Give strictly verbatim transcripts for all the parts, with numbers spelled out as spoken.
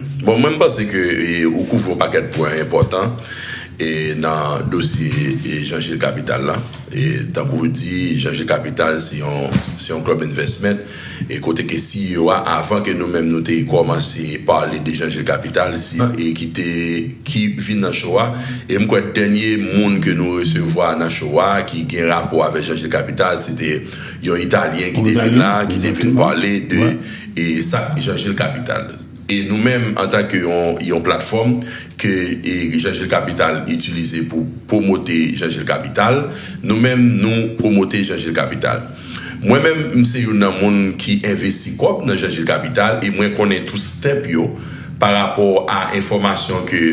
Bon, mwen, m panse ke e, ou kouvri yon pakèt pwen enpòtan e, nan dosye e, Jean Gilles Capital la. E, tankou w di, Jean Gilles Capital se yon, se yon club investment. E kote ke C E O a, avan ke nou menm nou te kòmanse pale de Jean Gilles Capital, si, e ki te, ki vin nan show a. E m kwè dènye moun ke nou resevwa nan show a, ki gen rapò avèk Jean Gilles Capital, se te yon Italyen ki te vin la, ki te vin pale de e, sa Jean Gilles Capital. E nou menm, antanke yon, yon platfòm ke e, Jean Gilles Capital itilize pou pwomote Jean Gilles Capital, nou menm, nou pwomote Jean Gilles Capital. Mwen menm, m se youn nan moun ki envesti kòb nan Jean Gilles Capital e mwen konnen tout step yo pa rapò a enfòmasyon ke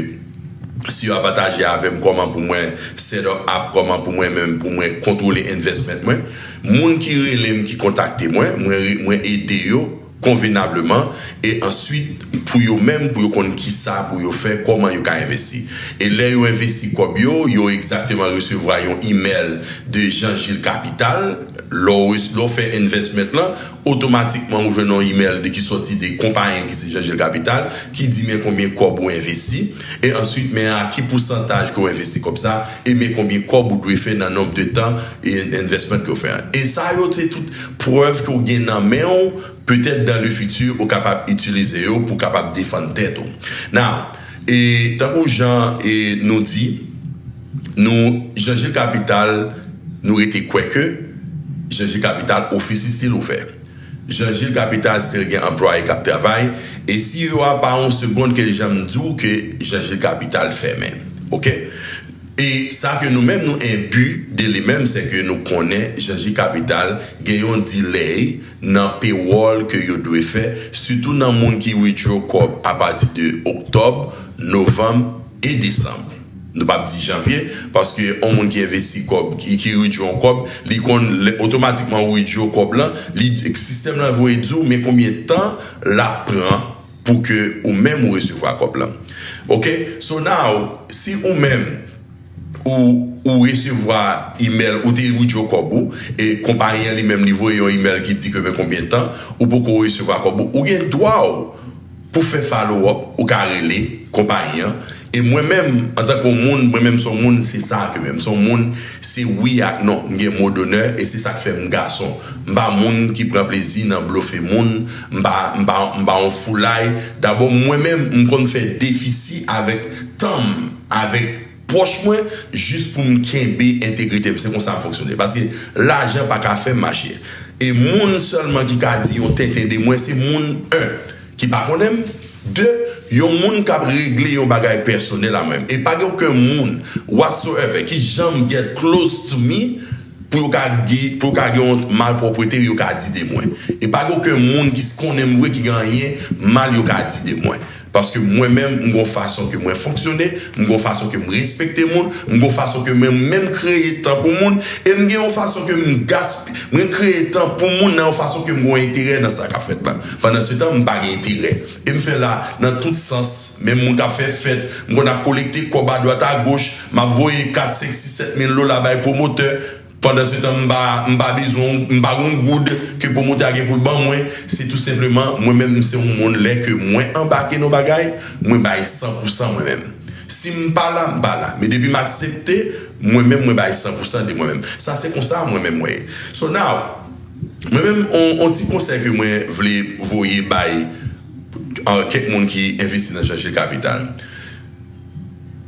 si yo a pataje avè m kòman pou mwen set up app, kòman pou mwen menm, pou mwen kontwole investment mwen. Moun ki rele m, ki kontakte mwen, mwen, mwen ede yo konvenableman e answit pou yo menm, pou yo konn kisa pou yo fè, kòman yo ka envesti. E lè yo envesti kòb yo, yo egzakteman resevwa yon email de Jean Gilles Capital. Lè w res- lè w fè investment lan, otomatikman ou jwenn yon email de ki sòti de konpayi ki se Jean Gilles Capital, ki di men konbyen kòb ou envesti, e answit men a ki pousantaj ke w envesti kòb sa, e men konbyen kòb ou dwe fè nan nonb de tan e investment ke w fè an. E sa yo se tout prèv ke w gen nan men w, petèt dans le futur ou kapab itilize yo pou kapab defann tèt ou. Now, e tankou jan e nou di, nou, Jean Gilles Capital, nou rete kwè ke Jean Gilles Capital office is still ouvè. Jean Gilles Capital still gen anplwaye k ap travay, e si yo a pa yon segonn ke janm di w ke Jean Gilles Capital fèmen. Oke? E sa ke nou menm nou enbi de li menm, se ke nou konnen Jean Gilles Capital gen yon delay nan payroll ke yo dwe fè, sitou nan moun ki withdraw kòb apati de oktòb, novanm e desanm. Nou p ap di janvye, paske yon moun ki envesti kòb, ki, ki withdraw yon kòb, li konn lè- otomatikman ou withdraw kòb lan, li, sistèm lan voye di w men konbyen tan l ap pran pou ke ou menm ou resevwa kòb lan. Oke? So now, si ou menm ou, ou resevwa email, ou te withdraw kòb ou, e konpayi an li menm li voye yon email ki di ke men konbyen tan ou poko resevwa kòb ou, ou gen dwa w pou fè follow up, ou ka rele konpayi an. E mwen menm, antanke yon moun, mwen menm se yon moun, se sa ke menm. Se yon moun, se wi ak non. M gen mo donè, e se sa k fè m gason. M pa moun ki pran plezi nan blofe moun. M pa, m pa, m pa yon foulay. Dabò, mwen menm, m konn fè defisi avèk tan m, avèk pòch mwen, jis pou m kenbe entegrite m. Se konsa m fonksyone. Paske lajan pa ka fè m mache. E moun sèlman ki ka di yon tenten de mwen, se moun, en, ki pa konnen m, de, yon moun k ap regle yon bagay pèsonèl a mwen. E pa gen okenn moun, whatsoever, ki janm get close to me, pou yo ka gen, pou yo ka gen yon malpwòpte yo ka di de mwen. E pa gen okenn moun ki konnen m vre ki gen anyen mal yo ka di de mwen. Paske mwen menm, m gon fason ke mwen fonksyone, m gon fason ke m respekte moun, m gon fason ke mwen menm kreye tan pou moun, e m gen yon fason ke m gasp- mwen kreye tan pou moun nan yon fason ke m gon enterè nan sa k ap fèt la. Pandan se tan, m pa gen enterè. E m fè la nan tout sans, menm moun k ap fè fèt, m konn ap kolekte kòb adwat agoch, m ap voye kat, senk, sis, sèt mil dola bay pwomotè, pandan se tan, m pa, m pa bezwen, m pa gon goud ke pwomotè a gen pou l ban mwen. Se tou senpleman, mwen menm, m se yon moun, lè ke mwen anbake nan bagay, mwen bay san pou san mwen menm. Si m pa la, m pa la. Men depi m aksepte, mwen menm, mwen bay san pou san de mwen menm. Sa se konsa mwen menm mwen ye. So now, mwen menm, on, on ti konsèy ke mwen vle voye bay, uh, kèk moun ki envesti nan Jean Gilles Capital.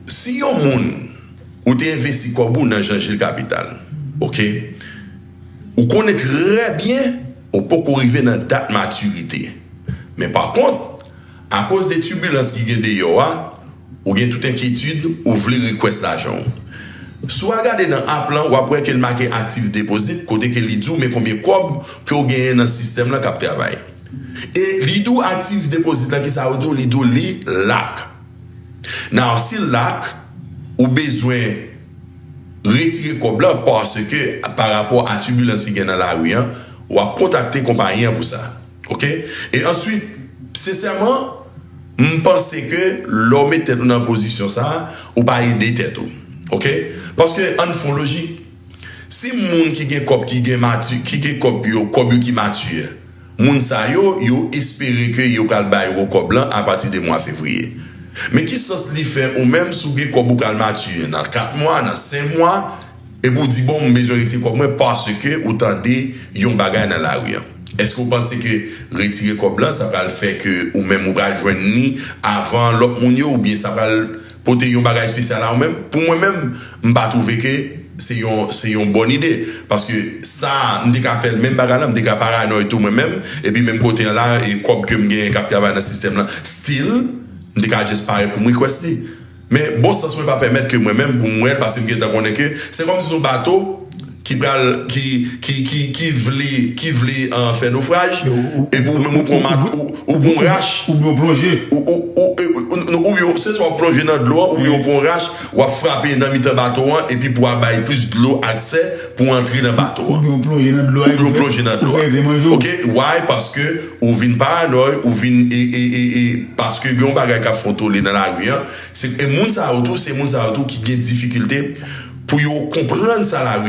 Si yon moun, ou te envesti kòb ou nan Jean Gilles Capital, oke? Ou konnen trè byen ou poko rive nan dat matirite. Men pa kont, akoz de tibilans ki gen deyò a, ou gen tout enkyetid, ou vle request lajan w. Si w al gade nan app lan, w ap wè ke l make active deposit, kote ke li di w men konbyen kòb ke w genyen nan sistèm lan k ap travay. E li di w active deposit lan, kisa yo di w? Li di w li lock. Now, si l lock, ou bezwen retire kòb lan paske pa rapò a tibilans ki gen nan lari an, w ap kontakte konpayi an pou sa. Oke? E answit, sensèman, m panse ke lè w met tèt ou nan pozisyon sa a, ou pa ede tèt ou. Oke? Paske ann fè yon lojik. Si moun ki gen kòb ki gen mati, ki gen kòb yo, kòb yo ki mati, Moun sa yo, yo espere ke yo pral ba yo kòb lan apati de mwa fevriye. Men ki sans li fè ou menm si w gen kòb ou pral matire nan kat mwa, nan senk mwa, epi w di, "Bon, m bezwen retire kòb mwen," paske ou tande yon bagay nan lari an? Èske w panse ke retire kòb lan, sa pral fè ke ou menm ou pral jwenn li avan lòt moun yo, oubyen sa pral pote yon bagay espesyal a ou menm? Pou mwen menm, m pa twouve ke se yon, se yon bòn ide. Paske sa, m te ka fè l menm bagay lan, m te ka paranòy tou mwen menm, epi menm kote an la, e kòb ke m genyen k ap travay nan sistèm lan, still, m te ka just parèt pou m request li. Men bon sans mwen pa pèmèt ke mwen menm pou m wè l, paske m gentan konnen ke se kòmsi se yon bato ki pral, ki, ki, ki, ki vle, ki vle, uh, fè nofraj, epi ou menm ou pran mat-, ou, ou pran yon rach, oubyen yon plonje, ou, ou, ou, ou, ou, oubyen se swa w plonje nan dlo an, oubyen ou pran yon rach, w ap frape nan mitan bato an, epi pou w al bay plis dlo aksè pou antre nan bato an. Oubyen w plonje nan dlo a, oubyen w plonje nan dlo a. Pou fè rete manje w. Ok, why? Paske ou vin paranòy, ou vin, e, e, e, e, paske gen yon bagay k ap fè w tole nan lari an. Se, e moun sa yo tou, se moun sa yo tou ki gen difikilte pou yo konprann sa lari